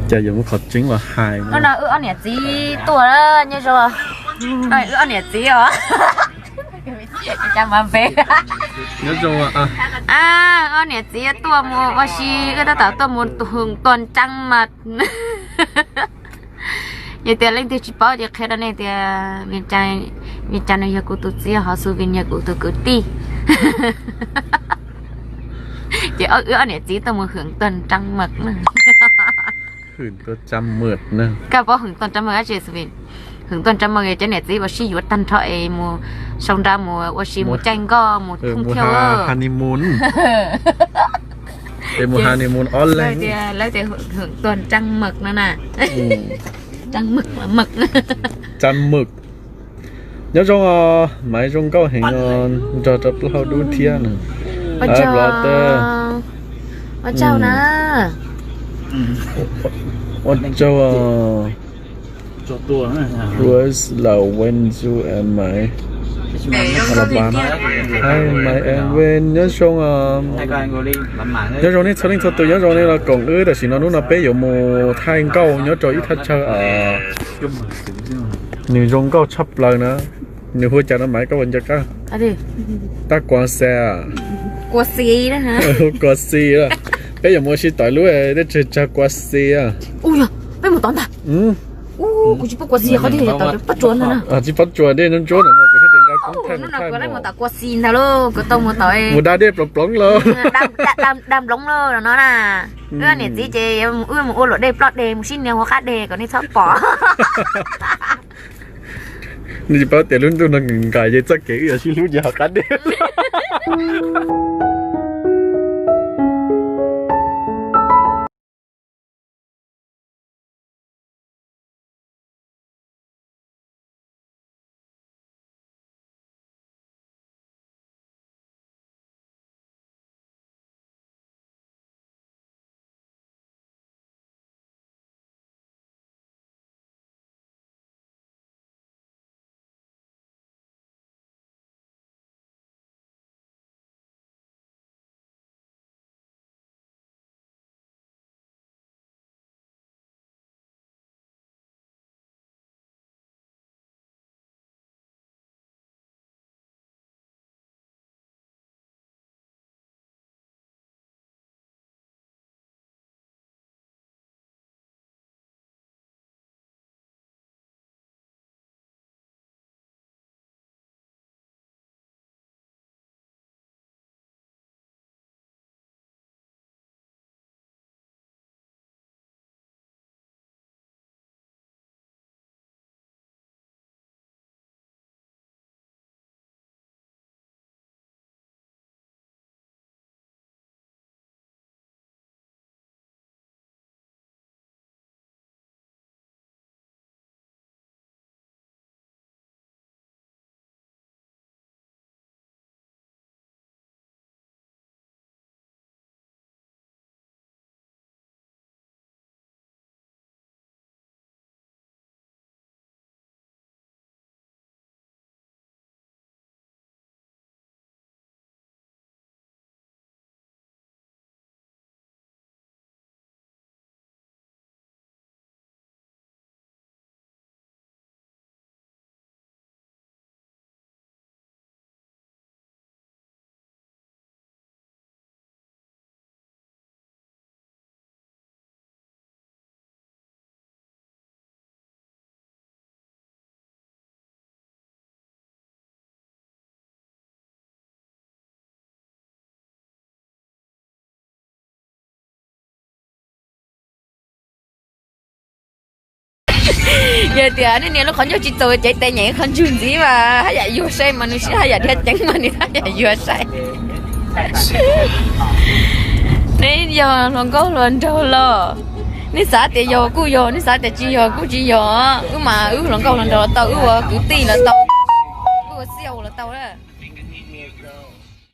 Ces yuav muab qhov tseeb los hais. Hnub no wb ob niam txiv tuaj nyob zoo. Wb ob niam txiv os. Nyob zoo. Ob niam txiv tuaj mus ua si, wb tab tom tuaj mus hwm tuam tseeb mas. Yog tias leej twg tsis paub ces qhia rau nej tias Vias Cas nws yog kuv tus txiv, ho Xu Vin yog kuv tus kwv tij. Ces wb ob niam txiv tuaj mus hwm tuam tseeb mas. Hwm tuam tseeb mas. Koj paub hwm tuam tseeb mas dab tsi Xu Vin? Hwm tuam tseeb mas cov niam txiv ua si yuav tag nrho es mus sau nra mus ua si mus caij nkoj mus thoob thiab honeymoon. Es mus honeymoon ob leeg. Lawv tias hwm tuam tseeb mas no na. Tseeb mas. Nyob zoo os, Maiv zoo nkauj heev os, nrog rau plaub hau dub thiab na. Ua tsaug na. Ua tsaug os. Where's Lao Wen Zu and Maiv? Hi Maiv and Wen, nyob zoo os. Nyob zoo nej txhua leej txhua tus, nyob zoo nej los koom wb. Tam sim no hnub no peb yuav mus thaij nkauj nyob rau ib thaj chaw nws zoo nkauj tshaj plaws na. Nws hu cas no Maiv, koj puas nco qab? Tab Kua Xi. Kua Xi. Peb yuav mus ua si tom lub dej tsawg tsawg Kua Xi. Peb mus tom ntag. Kuv tsis paub Kua Xi qhov twg, tom Pob Tsuas ntag. Tsis paub, Pob Tsuas dej ntsuab ntsuab no mas kuv thiaj tias nqa koob thaij mus thaij mus. Tom Kua Xi ntag lauj, kuv tau mus tom mus da dej ploov ploov lauj. Da nploov lauj no na. Wb niam txiv ces wb mus ua luam dej ploj deg mus sib nias hauv qab deg kom nej txhob pom. Nej tsis paub tias lub ntuj no nqis ces txoj kev wb yuav sib hlub ces hauv qab dej. Yog tias nej nias lub qhov ncauj tsis txaus ces tes nyeem qhov ntswg ntxiv mas haj yam yuag sai mas nws sib haj yam dhia ceev mas nws haj yam yuag sai. Nej yog hluas nkauj hluas nraug los nej xav tias yog kuj yog, nej xav tias tsis yog kuj tsis yog. Wb mas wb hluas nkauj hluas nraug los tau, wb ua kwv tij los tau, wb ua xiaj los tau.